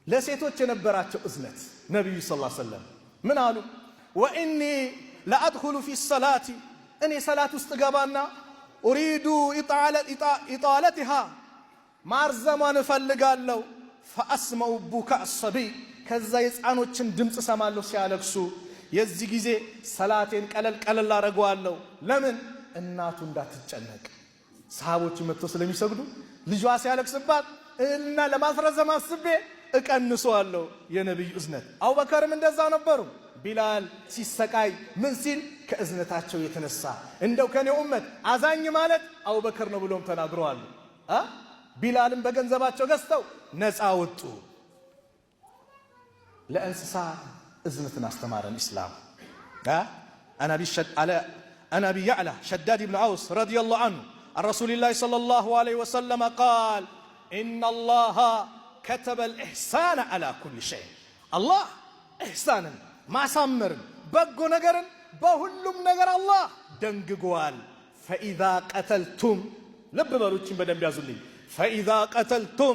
ለሴቶች የነበራቸው እዝነት ነቢዩ صلى الله عليه وسلم ምን አሉ? وإني لأدخل في الصلاة፣ እኔ ሰላት ውስጥ ገባና أريد إطالتها ማርዘሟን እፈልጋለሁ። فأسمع بكاء الصبي፣ ከዛ የሕፃኖችን ድምፅ እሰማለሁ ሲያለቅሱ። የዚህ ጊዜ ሰላቴን ቀለል ቀለል አደርገዋለሁ። ለምን? እናቱ እንዳትጨነቅ። ሰሃቦቹ መጥተው ስለሚሰግዱ ልጇ ሲያለቅስባት እና ለማስረዘም አስቤ እቀንሰዋለሁ። የነቢዩ እዝነት። አቡበከርም እንደዛ ነበሩ። ቢላል ሲሰቃይ ምን ሲል ከእዝነታቸው የተነሳ እንደው ከኔ ኡመት አዛኝ ማለት አቡበከር ነው ብሎም ተናግረዋል። ቢላልም በገንዘባቸው ገዝተው ነፃ ወጡ። ለእንስሳ እዝነትን አስተማረን ኢስላም። عن أبي يعلى شداد بن أوس رضي الله عنه عن رسول الله صلى الله عليه وسلم قال إن الله كتب الإحسان على كل شيء። አላህ ኢሕሳንን ማሳመርን በጎ ነገርን በሁሉም ነገር አላህ ደንግጓል። فإذا قتلتم፣ ልብ በሉችን በደንብ ያዙልኝ። فإذا قتلتم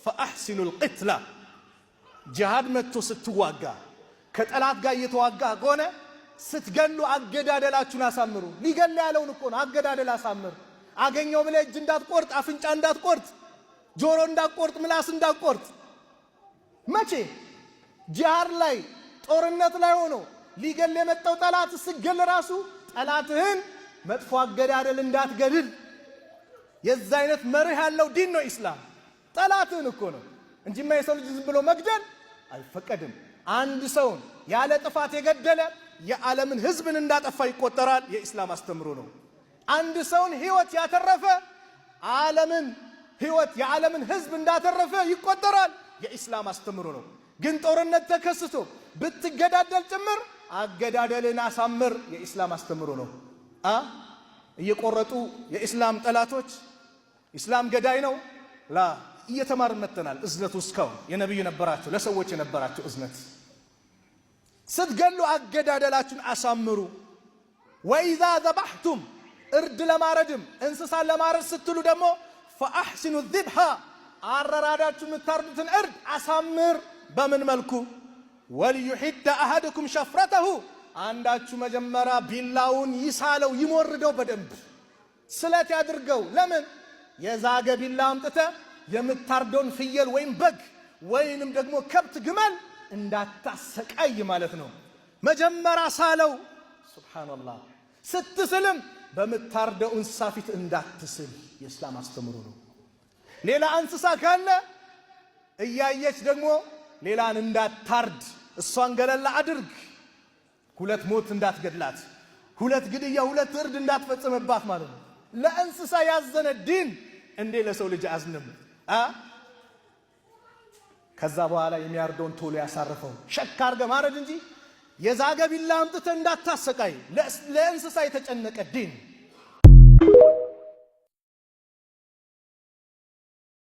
فأحسنوا القتلة። ጂሃድ መጥቶ ስትዋጋ ከጠላት ጋር እየተዋጋ ከሆነ ስትገሉ አገዳደላችሁን አሳምሩ። ሊገል ያለውን እኮ ነው። አገዳደል አሳምር። አገኘው ብለህ እጅ እንዳትቆርጥ፣ አፍንጫ እንዳትቆርጥ፣ ጆሮ እንዳትቆርጥ፣ ምላስ እንዳትቆርጥ። መቼ ጂሃድ ላይ ጦርነት ላይ ሆኖ ሊገል የመጣው ጠላት ስገል ራሱ ጠላትህን መጥፎ አገዳደል እንዳትገድል። የዛ አይነት መርህ ያለው ዲን ነው ኢስላም። ጠላትህን እኮ ነው እንጂማ የሰው ልጅ ዝም ብሎ መግደል አይፈቀድም። አንድ ሰውን ያለ ጥፋት የገደለ የዓለምን ሕዝብን እንዳጠፋ ይቆጠራል። የኢስላም አስተምሮ ነው። አንድ ሰውን ሕይወት ያተረፈ ዓለምን ሕይወት የዓለምን ሕዝብ እንዳተረፈ ይቆጠራል። የኢስላም አስተምሮ ነው። ግን ጦርነት ተከስቶ ብትገዳደል ጭምር አገዳደልን አሳምር፣ የኢስላም አስተምሮ ነው። እየቆረጡ የኢስላም ጠላቶች ኢስላም ገዳይ ነው ላ እየተማርን መጥተናል። እዝነቱ እስካሁን የነቢዩ ነበራቸው ለሰዎች የነበራቸው እዝነት። ስትገሉ አገዳደላችሁን አሳምሩ። وإذا ذبحتم፣ እርድ ለማረድም እንስሳን ለማረድ ስትሉ ደግሞ فأحسنوا الذبحة፣ አረራዳችሁ የምታርዱትን እርድ አሳምር። በምን መልኩ? وليحد أحدكم شفرته፣ አንዳችሁ መጀመሪያ ቢላውን ይሳለው ይሞርደው፣ በደንብ ስለት ያድርገው። ለምን? የዛገ ቢላ አምጥተ የምታርደውን ፍየል ወይም በግ ወይንም ደግሞ ከብት ግመል እንዳታሰቃይ ማለት ነው። መጀመሪያ ሳለው። سبحان الله። ስትስልም በምታርደው እንስሳ ፊት እንዳትስል የእስላም አስተምሮ ነው። ሌላ እንስሳ ካለ እያየች ደግሞ ሌላን እንዳታርድ እሷን ገለላ አድርግ። ሁለት ሞት እንዳትገድላት፣ ሁለት ግድያ፣ ሁለት እርድ እንዳትፈጽምባት ማለት ነው። ለእንስሳ ያዘነ ዲን እንዴ ለሰው ልጅ አዝንም? ከዛ በኋላ የሚያርደውን ቶሎ ያሳርፈው። ሸክ አርገ ማረድ እንጂ የዛገ ቢላ አምጥተህ እንዳታሰቃይ። ለእንስሳ የተጨነቀ ዲን።